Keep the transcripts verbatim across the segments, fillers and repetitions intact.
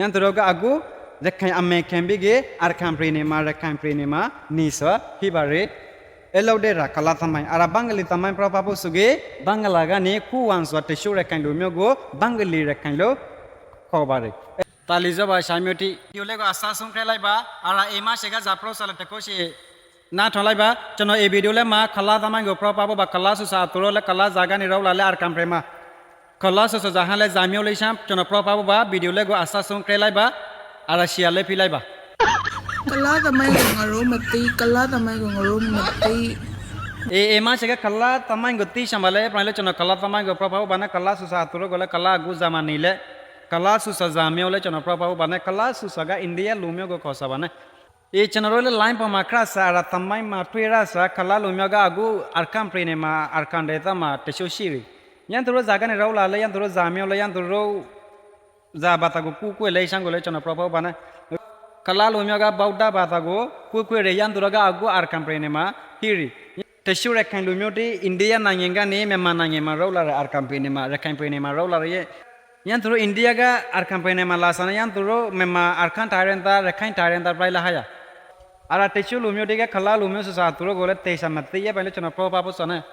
ယင်းတရူးကအဂု ရခိုင်အမဲခံဘိဂ့ၤ အရခံပြံၤန့ၣ်မး ရခိုင်ပြံၤန့ၣ်မး နံၤစၢၤဟံၣ်ဘၣ်ရ့ၣ် အဲလီၤဒဲးရၤကလါသမိုင်း အရၤဘင်္ဂလီသမိုင်း ပြၢ်ဖးဖိစူဂ့ၤ ဘင်္ဂလီကန့ၣ် ခူဝၣ်စၢၤ တၡိရခိုင်လူမျိုးကို ဘင်္ဂလီရခိုင်လို့ ခေါ်ပါတယ် တၢ်လီၤဆီဘၣ် ဆၢမုၢ်တံၢ် videoလေးကို အဆုံးသတ်လိုက်ပါ အရၤ အ့မါရှဲက ဇာတ်ပရိုးစလဲတကိးရှဲ နားထောင်လိုက်ပါ ကျွန်တော် အ့ videoလေးမှာ ကလါသမိုင်းကို ပြၢ်ဖးဖိဘၣ် ကလါဆူၣ်စၢ်အသူရိလၢ ကလါစၢ်ကန့ၣ် ရောက်လာလၢ အရခံပြံၤမး ကလါဆူၣ်စၢ်စၢ်ဟါလၢ ဇာတ်မျိုးလေးဆန်း ကျွန်တော် ပြၢ်ဖးဖိဘၣ် videoလေးကို အဆုံးသတ်လိုက်ပါ အရၤ shareလေးဖဲလိုက်ပါ ကလါသမိုင်းကို ငါတို့မသိ ကလါသမိုင်းကို ငါတို့မသိ အ့ အ့မါရှဲက ကလါသမိုင်းကို သိချင်ပါလဲ ပှၤလၢ ကျွန်တော် ကလါသမိုင်းကို ပြၢ်ဖးဖိဘၣ်န့ၣ် ကလါဆူၣ်စၢ်အသူရိကိုလၢ ကလါအကူ ဇာတ်မျိုးလေးလဲ ကလါဆူၣ်စၢ် ဇာတ်မျိုးလေး ကျွန်တော် ပြၢ်ဖးဖိဘၣ်န့ၣ် ကလါဆူၣ်စၢ်က India လူမျိုးကို ခေါ်စၢ်ဘၣ်န့ၣ် အ့ ကျွန်တော်တို့လၢ line ပေါ်မှာကြည့်စၢ် အရၤသမိုင်းမှာ တွေ့ရစၢ် ကလါလူမျိုးက အခု အရခံပြံၤန့ၣ်မး အရခံဒေသမှာ တချို့ရှိတယ် ယင်းသူတို့စၢ်ကန့ၣ် ရောက်လာလၢ ယင်းသူတို့ ဇာတ်မျိုးလေး ယင်းသူတို့ စၢ်ဘာသာကို ကူးကွယ်လၢ ဆန်းကိုလၢ ကျွန်တော် ပြၢ်ဖးဖိဘၣ်န့ၣ် ကလါလူမျိုးက ဗုဒ္ဓဘာသာကို ကူးကွယ်တယ် ယင်းသူတို့က အခု အရခံပြံၤန့ၣ်မး ဟံးရ့ၣ် တချို့ရခိုင်လူမျိုးတံၢ် အိန္ဒိယနိုင်ငံကနေ မြန်မာနိုင်ငံမှာ ရောက်လာတယ် အရခံပြံၤန့ၣ်မး ရခိုင်ပြံၤန့ၣ်မး ရောက်လာတယ် ယင်းသူတို့ အိန္ဒိယက အရခံပြံၤန့ၣ်မး လာစၢ်န့ၣ် ယင်းသူတို့ မြန်မာ အရခံတိုင်းရင်းသား ရခိုင်တိုင်းရင်းသား ပြိုင်လၢဟါယၤ အရၤ တချို့လူမျိုးတံၢ်က ကလါလူမျိုးဆူၣ်စၢ်အသူရိကိုလၢ သ့ၣ်စၢ်မသ့ ယဲပှၤလၢ ကျွန်တော် ပြၢ်ဖးဖိစၢ်န့ၣ်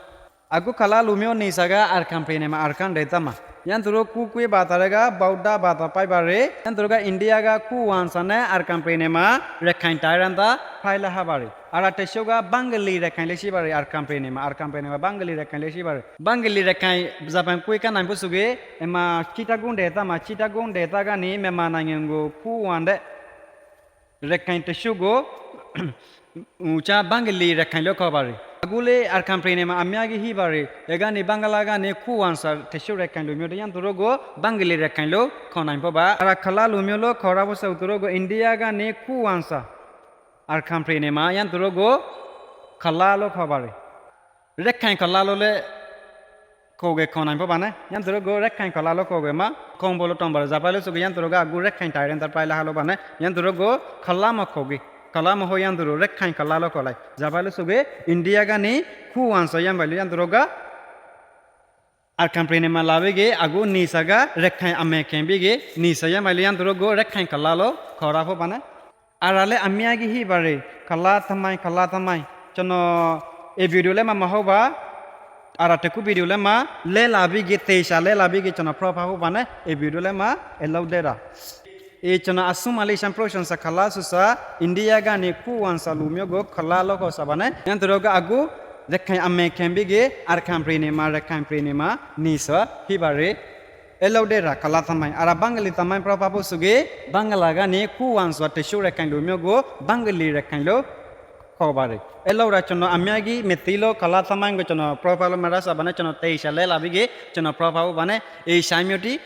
အခု ကလါလူမျိုး နံၤစၢ်က အရခံပြံၤန့ၣ်မး အရခံဒေသမှာ ယင်းသူတို့ ကူးကွယ်ဘာသာက ဗုဒ္ဓဘာသာ ဖြစ်ပါတယ် ယင်းသူတို့က အိန္ဒိယက ခူဝၣ်စၢ်န့ၣ် အရခံပြံၤန့ၣ်မး ရခိုင်တိုင်းရင်းသား ဖြစ်လၢဟါဘၣ်ရ့ၣ် အရၤ တချို့က ဘင်္ဂလီရခိုင်လည်းရှိပါတယ် အရခံပြံၤန့ၣ်မး အရခံပြံၤန့ၣ်မး ဘင်္ဂလီရခိုင်လည်းရှိပါတယ် ဘင်္ဂလီရခိုင် ဇာတ်ပိုင်းကွဲးကနၣ်ဖိစူဂ့ၤ အ့မး ချိတ်တကွင်းဒေသမှာ ချိတ်တကွင်းဒေသကနေ မြန်မာနိုင်ငံကို ကူးဝင်တဲ့ ရခိုင်တချို့ကို ဦးချာ ဘင်္ဂလီရခိုင်လို့ ခေါ်ပါတယ် အခုလၢ အရခံပြံၤန့ၣ်မး အများကြီးဟံးဘၣ်ရ့ၣ် အဂၤန့ၣ် ဘင်္ဂလားကန့ၣ် ခူဝၣ်စၢ် တချို့ရခိုင်လူမျိုးတံၢ် ယင်းသူတို့ကို ဘင်္ဂလီရခိုင်လို့ ခေါ်နိုင်ဖို့ပါ အရၤ ကလါလူမျိုးလို့ ခေါ်ရဖိစၢ် သူတို့ကို အိန္ဒိယကနေ ခူဝၣ်စၢ် အရခံပြံၤန့ၣ်မး ယင်းသူတို့ကို ကလါလို့ ခေါ်ပါတယ် ရခိုင်ကလါလို့လည်း ခေါ်ဂ့ၤ ခေါ်နိုင်ဖို့ဘၣ်န့ၣ် ယင်းသူတို့ကို ရခိုင်ကလါလို့ ခေါ်ဂ့ၤမး ခေါ်ဖို့လို့ တောင်းပါတယ် ဇာတ်ပိုင်းလို့ စူဂ့ၤ ယင်းသူတို့က အခု ရခိုင်တိုင်းရင်းသား ပြိုင်လၢဟါလို့ဘၣ်န့ၣ် ယင်းသူတို့ကို ကလါမး ခေါ်ဂ့ၤ ကလါမး ဟုတ် ယင်းသူတို့ ရခိုင်ကလါလို့ ခေါ်လိုက် ဇာတ်ပိုင်းလို့ စူဂ့ၤ အိန္ဒိယကနေ ခူဝၣ်စၢ် ယင်းပှၤလၢ ယင်းသူတို့က အရခံပြံၤန့ၣ်မး လာဘိဂ့ၤ အခု နံၤစၢ်က ရခိုင်အမဲခံဘိဂ့ၤ နံၤစၢ် ယင်းပှၤလၢ ယင်းသူတို့ကို ရခိုင်ကလါလို့ ခေါ်ရဖိဘၣ်န့ၣ် အရၤလၢ အများကြီးဟံးဘၣ်ရ့ၣ် ကလါသမိုင်း ကလါသမိုင်း ကျွန်တော် အ့ videoလေးမှာ မဟုတ်ပါ အရၤ တကူ videoလေးမှာ လဲၤလာဘိဂ့ၤ သ့ၣ်စၢ်လဲၤလာဘိဂ့ၤ ကျွန်တော် ပြၢ်ဖးဖိဘၣ်န့ၣ် အ့ videoလေးမှာ အ့ လုပ်တဲ့တာ အ့ ကျွန်တော် အဆုံးမးလၢ ဆၢ ပြိုးစၢ် ကလါဆူၣ်စၢ် အိန္ဒိယကနေ ခူဝၣ်စၢ် လူမျိုးကို ကလါလို့ ခေါ်စၢ်ဘၣ်န့ၣ် ယင်းသူတို့က အခု ရခိုင်အမဲခံဘိဂ့ၤ အရခံပြံၤန့ၣ်မး ရခိုင်ပြံၤန့ၣ်မး နံၤစၢ်ဟံးဘၣ်ရ့ၣ် အဲလီၤဒဲးရၤ ကလါသမိုင်း အရၤ ဘင်္ဂလီသမိုင်း ပြၢ်ဖးဖိစူဂ့ၤ ဘင်္ဂလီကန့ၣ် ခူဝၣ်စၢ် တချို့ရခိုင်လူမျိုးကို ဘင်္ဂလီရခိုင်လို့ ခေါ်ပါတယ် အဲလီၤဒဲးရၤ ကျွန်တော် အများကြီးမသိလို့ ကလါသမိုင်းကို ကျွန်တော် ပြၢ်ဖးလို့ မရစၢ်ဘၣ်န့ၣ် ကျွန်တော် သ့ၣ်စၢ်လဲၤလာဘိဂ့ၤ ကျွန်တော် ပြၢ်ဖးဖိဘၣ်န့ၣ် အ့ ဆၢမုၢ်တံၢ်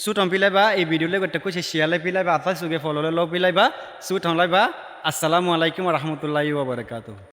ဆုတောင်းပေးလိုက်ပါ အ့ videoလေးကို တကူ share လေးဖဲလိုက်ပါ အသးစူဂ့ၤ follow လေးလုပ်ပေးလိုက်ပါ ဆုတောင်းလိုက်ပါ အစလမ်အလၢၢ်ကွမ် ဝရဟ်မတုလၢ်ဟီ ဝဘရကာတူ